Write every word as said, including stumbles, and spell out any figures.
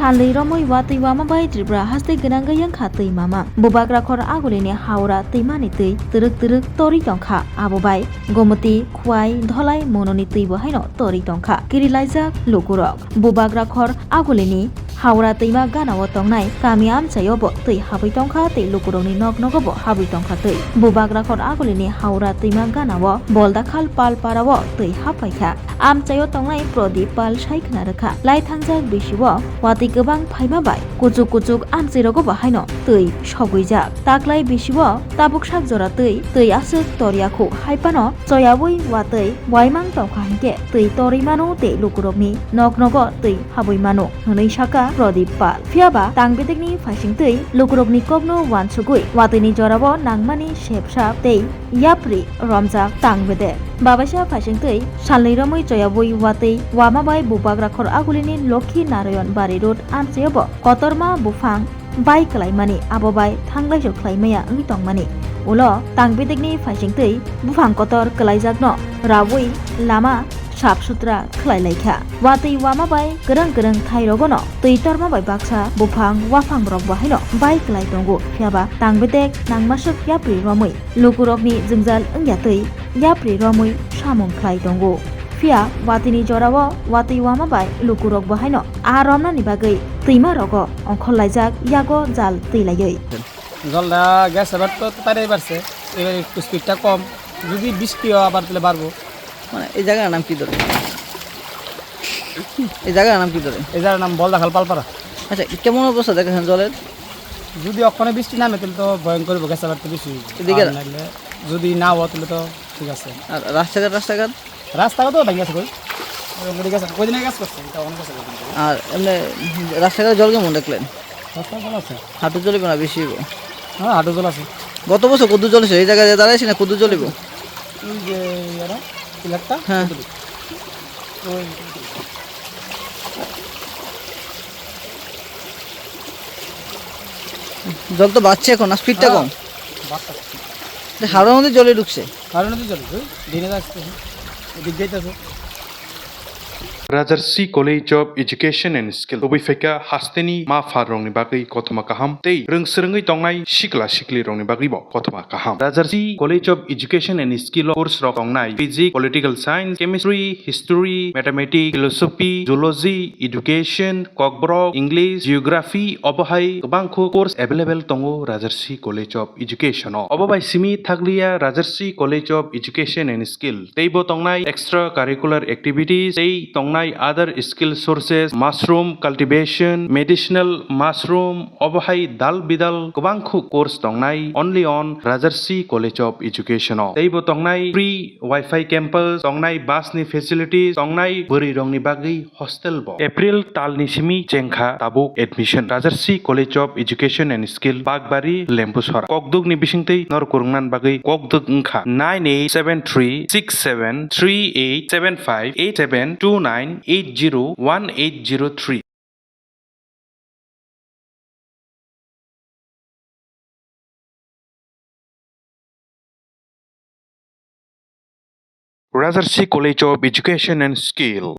Salni romwi watwi wama bai Tripura haste gwnangwi wngkha twi mamang. Bubagrakhor agulini Howrah twimani twi twrwk twrwk torwi tongkha. Abo bai Gomoti, Khwai, Dholai, Mononi twibo haino torwi tongkha. Kirilaijak lukurok. Bubagrakhor agulini Howrah twima ganao tongnai kami amchaiobo twi habwi tongkha tei lukurokni nok nogobo habwi tongkha twi. Bubagrakhor agulini Howrah twima ganao Boldakhal Palparao twi haphaikha. Amchaio tongnai Prodip Pal sai khna rwkha. Lai thangjak bisio watwi kwbang phaima bai kuchuk kuchuk amchairogo bo haino twi sogwijak. Taklai bisio tabuk sak jora twi, twi aswk torya khu hai phano choyaui watwi waimang tongkha hinkhe twi torwi mano tei lukurokni nok nogo twi habwi mano, hwnwi sakha Prodip Pal. Phiyaba tang bedekni phaisingtwi lukurokni kokno uansugwi watwini jorao nangmani sepsap tei yapri romjak tang bedek. Babaisa phaisingtwi salnwi romwi choyaui watwi wama bai Bubagrakhor agulini Lokhi Narayan Bari Road amchaiobo kotorma buphang bai kwlaimani, abo bai thanglaisu khlaimaya wngwi tongmani. Ulo tang bedekni phaisingtwi buphang kotor kwlaijakno raui lama sap sutra khlai laikha. Watwi wama bai kwrwng kwrwng thairogono twi torma bai baksa buphang waphang rok bo haino bai kwlai tongo. Phiyaba tang bedek nangmaswk yapri romwi lukurokni jwngjal wngya twi yapri romwi samung khlai tongo. Phiya watwini jorao watwi wama bai lukurok bo haino a romnani bagwi twima rogo ongkhorlaijak yago jal twi laiwi. জলটা গ্যাস এবার তো তাড়াতাড়ি বাড়ছে, এবার একটু স্পিডটা কম, যদি বৃষ্টি হয় আবার তাহলে বাড়বো। মানে এই জায়গার নাম কি ধরে? এই জায়গার নাম কি ধরে? এই জায়গার নাম বলদাখাল পালপাড়া। আচ্ছা, কেমন অবস্থা দেখাচ্ছেন জলের? যদি ওখানে বৃষ্টি নামে তাহলে তো ভয়ঙ্কর হবে, গ্যাস এবার তো বেশি হইবে। এদিকে আর নাইলে যদি না হয় তাহলে তো ঠিক আছে। আর রাস্তাঘাট, রাস্তাঘাট? রাস্তাঘাট তো ভেঙে গেছে কই, ভেঙে গেছে, কদিন আগে গ্যাস করছে, এটা অনেক গেছে কদিন আগে। আর এমনি রাস্তাঘাটে জল কেমন দেখলেন? রাস্তাঘাট ভালো আছে। হাঁটু চলিব না বেশি হইব? হ্যাঁ, হাঁটু জল আছে। গত বছর কদ্দুর জল ছিল? এই জায়গায় দাঁড়াইছি না, কদ্দুর জল হইব? ওই যে ইয়ারা, পিলারটা? হ্যাঁ। ওই জল তো বাড়ছে এখন, না স্পিডটা হ্যাঁ, কম? বাড়ছে। হাওড়া নদী জলে ঢুকছে। হাওড়া নদী জলে, ওই ড্রেনে আসছে, এদিক দিয়ে আসছে। Rajarsi College of Education and Skill tubui phaikha hasteni ma pha rokni bagwi kothoma kaham tei rwng swrwngwi tongnai sikla sikli rokni bagwibo kothoma kaham. Rajarsi College of Education and Skill o course rok tongnai Physics, Political Science, Chemistry, History, Mathematics, Philosophy, Zoology, Education, Kokborok, English, Geography, obo hai kwbangkho course available tongo Rajarsi College of Education o. Obo bai simi thakliya Rajarsi College of Education and Skill. Teibo tongnai extra curricular activities, tei tongnai other skill sources, mushroom cultivation, medicinal mushroom, obo hai dal bidal kwbangkho course tongnai only on Rajarsi College of Education o. Teibo tongnai free Wi-Fi campus, tongnai bus ni facilities, tongnai bwrwi rokni bagwi hostel bo. April talni simi chengkha tabuk admission. Rajarsi College of Education and Skill, Bakbari, Lembusora. Kokdukni bisingtwi norok kwrwngna bagwi kokduk wngkha nine eight seven three six seven three eight seven five eight seven two nine eight zero one eight zero three. Rajarsi College of Education and Skill.